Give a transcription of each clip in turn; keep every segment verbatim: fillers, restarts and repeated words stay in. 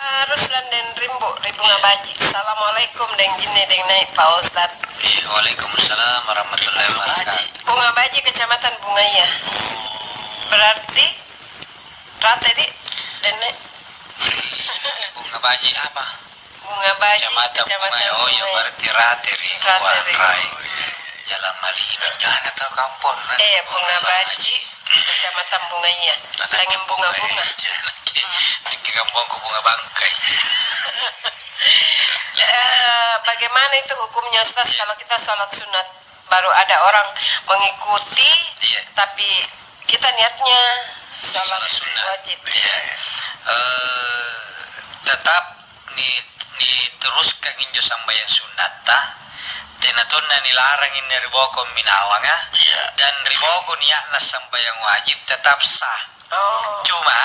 Ruslan deng Rimbo ri Bunga Baji. Assalamualaikum deng Jinne deng Nai Pak Ustad. Eh, waalaikumsalam warahmatullahi wabarakatuh. Bunga Baji, Kecamatan Bungaya. Berarti rate di deng Nai. Bunga Baji apa? Bunga Baji, Kecamatan Bunga, oh iya, Bunga. Berarti rate ri Rate ri. Jalan Malino. Jangan tahu kampung, nah. Eh, Bunga Baji, Kecamatan Bunga, iya. Sanging bunga-bunga. Iya. Mikir kampungku Bunga Bangkai. Eh, bagaimana itu hukumnya, Ustaz, kalau kita sholat sunat? Baru ada orang mengikuti, iya, tapi kita niatnya sholat wajib. Iya. Eh, tetap ni-, niteruskan injo sambayang sunnatta, tena tonna nilarang inne ri boko minawanga, iya, dan ri boko niatna sambayang wajib tetap sah. Oh. Cuma,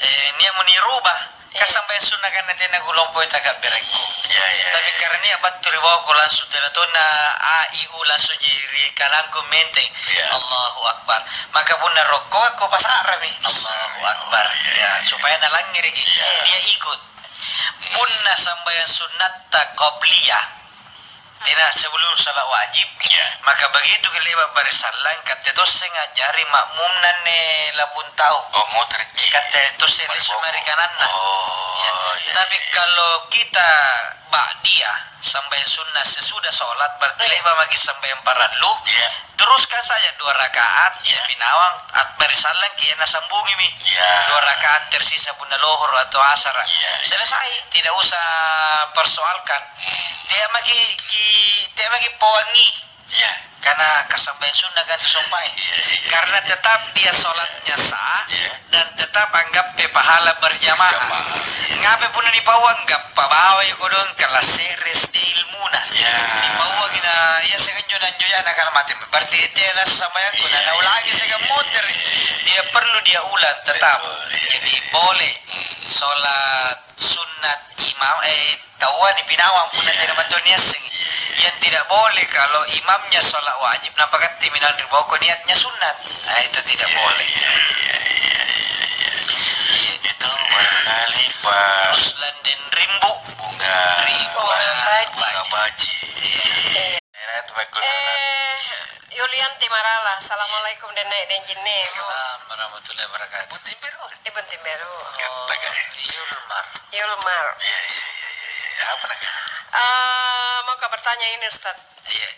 eh, nia'mo nirubah. Iya. Kan sambayang sunna kan tena kulompoi takabberekku. Iya, iya, tapi iya, karena nia' battu ri boko langsung tena tonna A, I, U langsung ji ri kalangku menteng. Iya. Allahu Akbar. Maka punna rokkoakko pasa'rami. Allahu Akbar. Iya, iya, iya. Ya, supaya nalangngereki. Iya. Dia ikut. Punna sambayang sunnatta qabliyah, tena sebelum sholat wajib, iya, maka begitu ki le'ba' barisallang, katte tosseng a'jari ma'mumna anne lapung tau. Oh, motorki. Katte tosseng ri sumari kananna. Oh, iya, iya. Tapi kalau kita ba'diyah, sambayang sunna sesudah sholat, berarti le'ba' maki sambayang parallu. Iya. Teruskan saja dua rakaat, iya, pinawang, a'bari sallangki, nasambungimi. Iya. Dua rakaat tersisa punna lohoro atau asara. Iya, iya. Selesai, tidak usah persoalkan. Hmm. Tea' maki ki-, tea' maki pawangi. Iya. Karena kasambayang sunna kan disompae. Iya, iya. Karena tetap dia sholatnya sah, iya, dan tetap anggappe pahala berjamaah. Berjamaah, iya. Ngape punna nipauang, gappa bawai kodong kala se're sedi ilmuna. Iya. Nipauangi na, iya, siagang anjo nanjo ya nakala mate. Berarti tena sambayangku, iya, na naulangi siagang motere. Dia perlu dia ulang tetap. Betul, iya. Jadi boleh sholat sunat imam, eh, taua nipinawang punna tena battua niassengi. Yang tidak boleh kalau imamnya sholat wajib, napakattimi naung ri boko niatnya sunat. Nah, itu tidak boleh. Itu barangkali Pak Ruslan deng Rimbu. Bunga, Rimbu, Bunga Baji. Bunga Baji. Iya. Daerah itu baik. Eh, Yulianti Marala, assalamualaikum deng Nai deng Jinne. Salam warahmatullahi wabarakatuh. Bunting Beru? Eh, Bunting Beru. Kata, oh, Kak. Yulmar. Yulmar. Iya, iya, iya, iya, iya. Apa, Kak? Eh, mau Kak bertanya ini, Ustaz. Iya.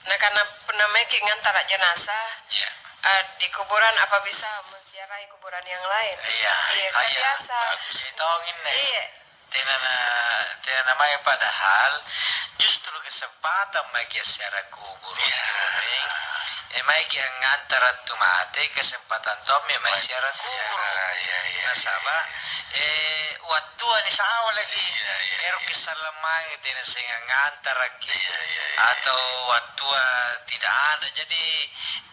Nah, karena pernah maiki ngantara jenazah, iya, eh, di kuburan, apa bisa menziarahi kuburan yang lain? Iya. Iya, kan, iya, biasa. Bagus. Iya, tong ini. Iya. Tena na-, tena namae, padahal justru kesempatan maeki assiara kuburu. Iya. Eh, maeki angngantara tu mate, kesempatan tommi mae assiara kuburu. Iya, iya, iya. Nasaba, eh, wattua nisawalaki. Iya, iya, iya. Eroki sallang mange tena seng angngantaraki. Iya, iya, iya. Atau wattua tidak ada. Jadi,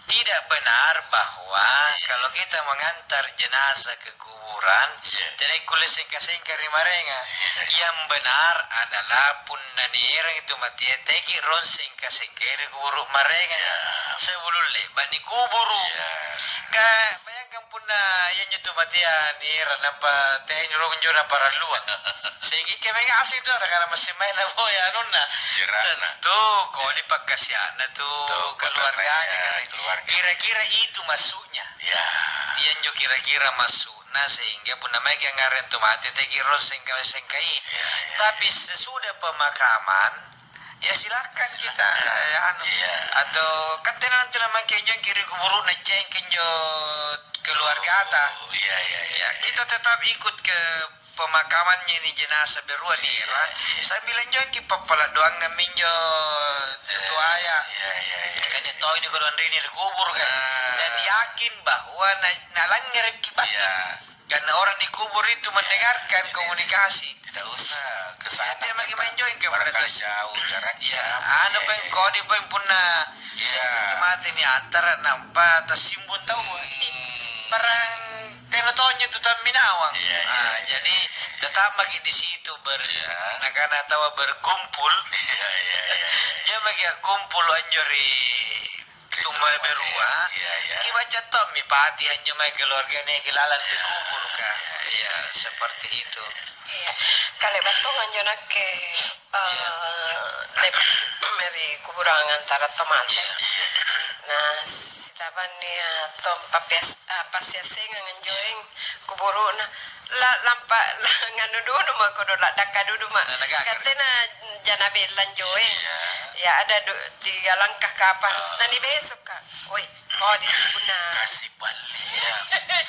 tidak benar bahwa, iya, kalau kita mengantar jenazah ke kuburan, iya, tena kulle sengka-sengka ri marenga. Iya. Yang benar adalah punna nierang itu matia, teki rong sengka-sengka ri kuburu marenga. Iya. Sebelum le'ba' nikuburu. Iya. Ka, bayangkan punna ianjo tu matia nierang nampa tena rong jona paralluang. Sehingga kemae ngaseng tu, karena masing mae naboya anunna. Jera'na. Tentu kodi pakkasia'na tu, tuh, keluarganya, keluarga. Kira-kira itu maksudnya. Ya. Ianjo kira-kira maksudna, sehingga punna maeki angngareng tu mate, teki rong sengka-sengkai. Ya, ya. Tapi sesudah pemakaman, ya silakan kita, eh, anu. Iya. Atau kan tena nanti namake injo ki ri kuburu'na, cengke injo keluargata. Oh, iya, iya, iya. Ya, kita tetap ikut ke pemakamannya ni jenazah berua ni era. Iya, iya. Sambil injo ki pappala doangang minjo tutoaya. Iya, iya, iya. Kan dia tahu ini kalau ri kubur kan. Nah. Dan yakin bahwa na-, nalangngereki battu. Iya. Karena orang di kubur itu mendengarkan komunikasi. Tidak usah ke sana. Iya, dia maki main join ke mereka. Barangkali jauh jaraknya. Iya, anu, iya, peng, iya, kodi, peng, punna, iya, mati ni antara nampa tasimbung tau. Hmm. Barang tena tonja tu tamminawang. Iya, iya, ah, iya. Jadi tetap maki di situ ber-, iya, nakana tawa berkumpul. Iya, iya, iya, iya. Dia maki kumpul anjo ri Tumma berua, iya, iya, kibaca tommi pati anjo mae keluargana ki lalang ri kubur, ka. Iya, seperti itu. Kale battonga anjo nakke, eh, le'ba' ri kuburang antara tau mate. Iya. Na sitabanni, eh, tong pappias-, ah, passiassengang anjoeng kuburu'na. La-, lampa, la-, nganu duduma' kodong, laddakka duduma'. Na, na gaga. Ka tena jana bella anjoeng. Iya. Ya, ada du-, tiga langkah kapang. Ah. Na nibesokka'. Woi, kodi punna. Kasi palli. Iya.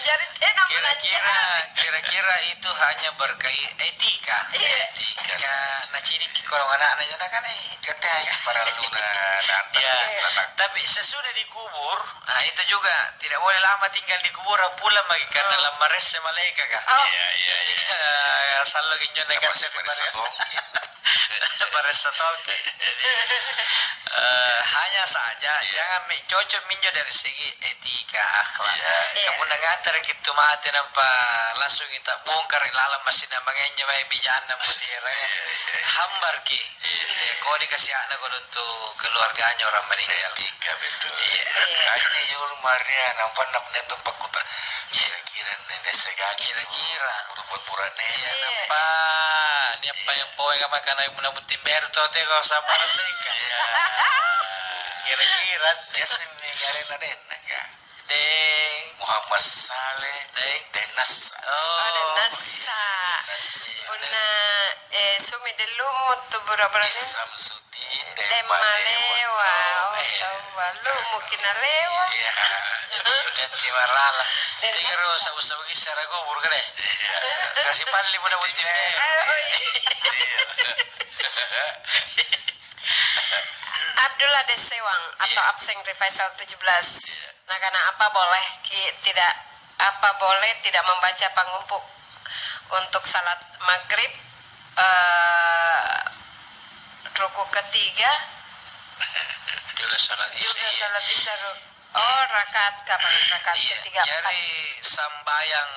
Jari tena. Kira-kira, kira-kira itu hanya berkait etika. Iya. Etika. Ketika nacidiki kodong ana'na, jana kan, eh, katanya paralluna datang. Iya. Datang. Tapi sesudah dikubur, nah, itu juga tidak boleh lama tinggal di kuburan, pulang maki karena lammaresse malaekaka. Oh. Iya, iya, iya. Sehingga, ya, sallo ginjo. Apa sih, paressa tongki? Paressa tongki. Jadi, eh, hanya saja, iya, jangan mi-, cocok minjo dari segi etika, akhlak. Iya. Iya. Kapunna ngantareki tu mate nampa langsung kita bongkar lalang masinna mange anjo mae bijanna mutiara. Iya, iya. Hambarki. Iya. Eh, kodi kasia'na kodong tu keluarganya orang meninggal. Etika betul. Iya. Iya. Kayaknya Yul Maria nampa na-, na-, tumpak kuta. Iya. Kira-kira nene segang. Kira-kira. Buruk-buruk nene. Iya, nampa. Niappa yang poe ka makana muna butting beru to teko sabar sengka. Iya. Kira-kira. Dia seng negara na denna ka. Deng. Muhammad Saleh. Deng. Deng Nassa. Oh. Oh, Deng Nassa. Nassa. Punna, eh, sumi Deng Lumut tu pura-pura Deng. Samsudin Deng Malewa. Oh, iya. Tau balu mungkin nalewa. Iya. Deng Timarala. Deng Nassa. Tigero sabu-sabu gissara kubur kere. Iya. Kasi palli punna butting beru. Oh, iya. Iya. Abdullah Dessewang atau Iya. Abseng Revival tujuh belas. Iya. Nakana, apa boleh ki-, tidak, apa boleh tidak membaca pangumpu untuk salat maghrib, eh, ruku ketiga? Juga salat isya, juga iya. Salat isya ru-, oh, rakaat kapan? Rakaat Iya. Ketiga, empat. Jari sambayang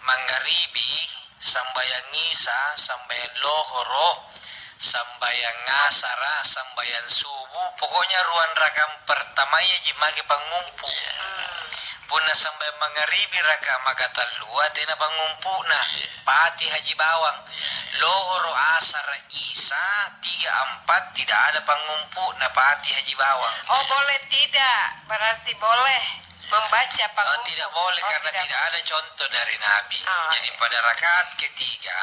Manggaribi, sambayang Isa, sambayang Lohoro, sambayang Ngasara, sambayang Subuh, pokoknya ruang rakang pertamaya ji make pangngumpu. Iya. Hmm. Punna sambayang Manggaribi raka maka tallua, tena pangngumpu'na, Iya. Fatiha ji bawang. Iya. Lohoro, Asara, Isa, tiga, empat, tidak ada pangngumpu'na, Fatiha ji bawang. Oh, boleh tidak? Berarti boleh. Membaca pangumpu. Oh, tidak boleh, oh, karena tidak boleh. Tidak ada contoh dari Nabi. Oh, iya. Jadi, pada rakaat ketiga,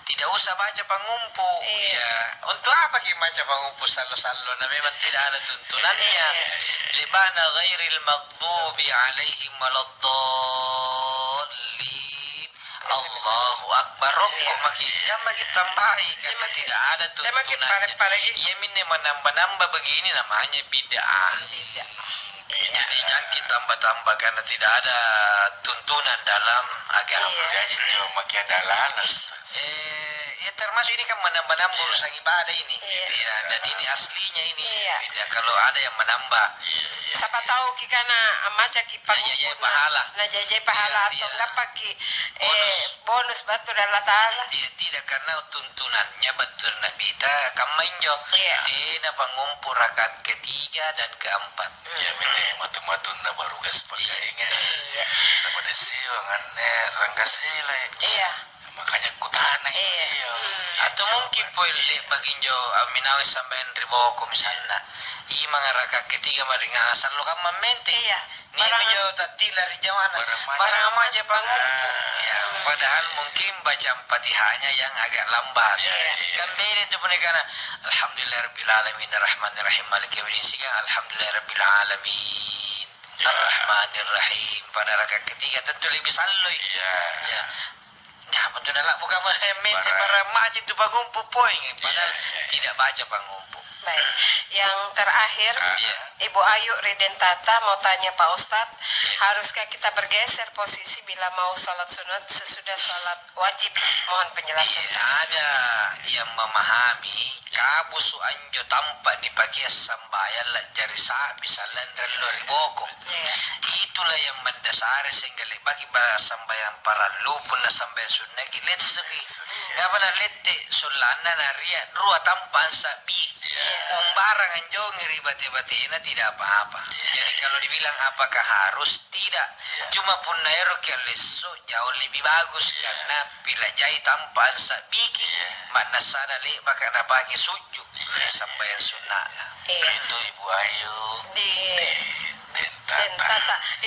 tidak usah baca pangumpu. Iya. Ya, untuk apa ki baca pangumpu sallo-sallo? Nah, memang tidak ada tuntunannya. Iya. Le'ba'na ghairil maghdubi alaihim waladdallin. Allahu Akbar, rokko maki, iya, jammaki tambahi, karena tidak ada tuntunannya. Jammaki pare-pareki. Iya, minne menambah-nambah begini namanya bid'ah. Bid'ah. Iya. Jadi, jangki tambah-tambah karena tidak ada tuntunan dalam agama. Iya. Jadi, cuma maki ada lanas. Eh, ya, termasuk ini kan menambah-nambah, iya, urusan ibadah ini. Iya. Iya, dan ini aslinya ini. Iya. Beda kalau ada yang menambah. Iya, iya. Siapa tahu ki kana maca ki Najajai pangumpu, pahala. Najajai pahala. Iya, atau iya. Dapat ki, eh, bonus. Bonus battu ri Allata'ala. Iya, tidak, karena tuntunannya battu ri Nabita kamma injo. Iya. Tena pangngumpu rakaat ketiga dan keempat. Iya, mene matu-matunna baru gas pagaenga. Iya. Sama deh siwang anne rangga selai. Iya. Makanya kutana. Iya. Iya. Hmm. Atau mungkin pole le'baki injo amminawai sambayang ri boko misalna. Imang rakaat ketiga maringa sallo kamma menteng. Iya. Nia'mi injo tattila ri jamanna. Barang maja. Barang maja pangngumpu. Ah. Ya, padahal mungkin bacang Fatihahnya yang agak lambat. Iya, iya. Kan beda itu punna kana, "Alhamdulillahirabbil alamin, arrahmanirrahim, maliki yaumiddin," siagang, "Alhamdulillahirabbil alamin, iya, arrahmanirrahim." Pada rakaat ketiga tentu lebih salloi. Iya. Ya. Nah, betul lah, bukan main-main, barang maji tu pangngumpu poeng, padahal, iya, iya, tidak baca pangngumpu. Baik. Yang terakhir, ah, iya, Ibu Ayu ri Dentata mau tanya Pak Ustadz, iya, haruskah kita bergeser posisi bila mau sholat sunat sesudah sholat wajib? Mohon penjelasan. Iya, ada yang memahami, kabusu anjo tampa' nipakia sambayang la'jari sa'bi sallang ri allo ri boko. Iya. Itulah yang mendasari sehingga le'baki ba-, sambayang parallu, punna sambayang sunnaki, letsoki. Iya. Apa na lette sollanna na ria rua tampa' ansa'bi. Iya. Umbarang anjongi ri bate-batena tidak apa-apa. Jadi kalau dibilang apakah harus? Tidak. Cuma punna ero ki allesso jauh lebih bagus karena pila jai tampa ansa'biki, ma'nassana le'baka napake sujju ri sambayang sunna'na. Iya. Itu Ibu Ayu. Di- Di- Dentata. Dentata. Iya.